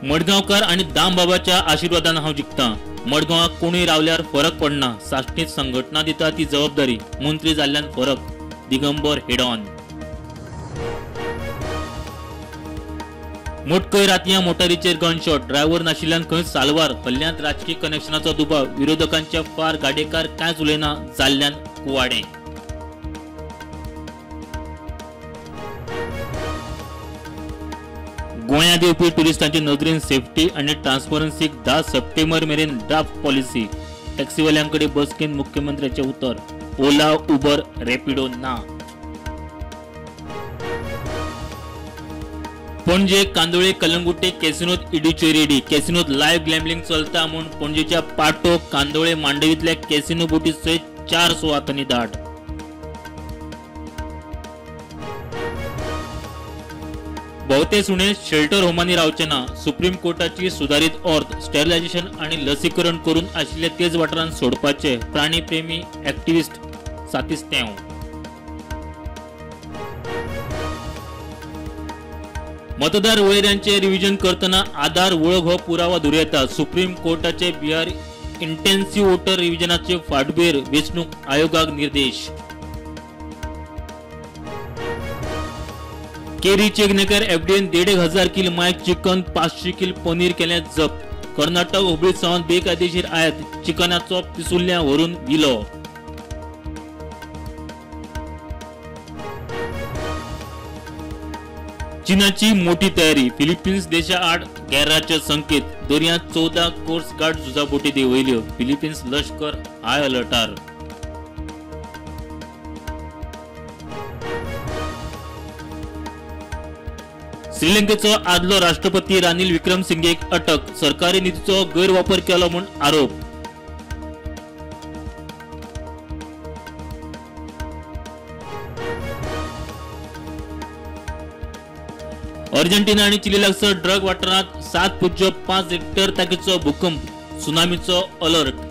मडगांवकार आनी दामबाबाच्या आशिर्वादान हांव जिखतां. मडगांवाक कोणूय रावल्यार फरक पडना. साश्टींत संघटना दिता ती जबाबदारी. मंत्री जाल्ल्यान फरक. दिगंबर हेडॉन. मोटकय रातयां मोटारीचेर गनशॉट. ड्रायव्हर नाशिल्ल्यान खंय साल्वार. हल्ल्यांत राजकी कनेक्शनाचो दुबाव. विरोधकांच्या फार गाडेकार कांयच उलयना जाल्ल्यान कुवाडें. गोंयांत येवपी ट्युरिस्टांचे नदरेन सेफ्टी आनी ट्रान्सपरन्सीक 10 सप्टेंबर मेरेन ड्राफ्ट पॉलिसी. टॅक्सीवाल्यां कडेन बसकेंत मुख्यमंत्र्याचें उतर. ओला, उबर, रॅपिडो ना. पणजे कांदोळे कलंगुटे कॅसिनोत ईडीच्यो रेडी. कॅसिनोत लायव्ह गॅम्बलिंग चलता म्हूण पणजेच्या पाटो कांदोळे मांडवींतल्या कॅसिनो बोटी सयत 4 सुवातांनी धाड. भोवते सुणे शेल्टर होमांनी रावचे ना. सुप्रीम कोर्टाची सुदारीत ऑर्थ. स्टेरिलायझेशन आनी लसीकरण करून आशिल्ले तेच वाठारांत सोडपाचे. प्राणीप्रेमी एक्टिविस्ट सातिस्तेंव. मतदार वळेऱ्यांचे रिव्हिजन करतना आधार वळख हो पुरावा दुर्येता. सुप्रीम कोर्टाचे बिहार इंटेन्सिव्ह वोटर रिव्हिजनाचे फाटभुंयेर वेंचणूक आयोगाक निर्देश. केरी चेगनेकर एफडीएन 1,500 किल मायक चिकन, 500 किल पनीर केलें जप्त. कर्नाटक हुबळी सावन बेकायदेशीर आयात. चिकनाचो पिसुल्ल्या व्हरून विलो. चीनाची मोठी तयारी. फिलिपिन्स देशा आड गैराचे संकेत. दर्यांत 14 कोस्ट गार्ड झुजाबोटी देंवयल्यो. फिलिपिन्स लश्कर हाय अलर्टार. श्रीलंकेचो आदलो राष्ट्रपती रानिल विक्रमसिंघेक अटक. सरकारी निधीचो गैरवापर केलो म्हूण आरोप. अर्जेंटिना आनी चिली लागसर ड्रग वाठारांत 7.5 रिक्टर ताकीचो भूकंप. सुनामीचो अलर्ट.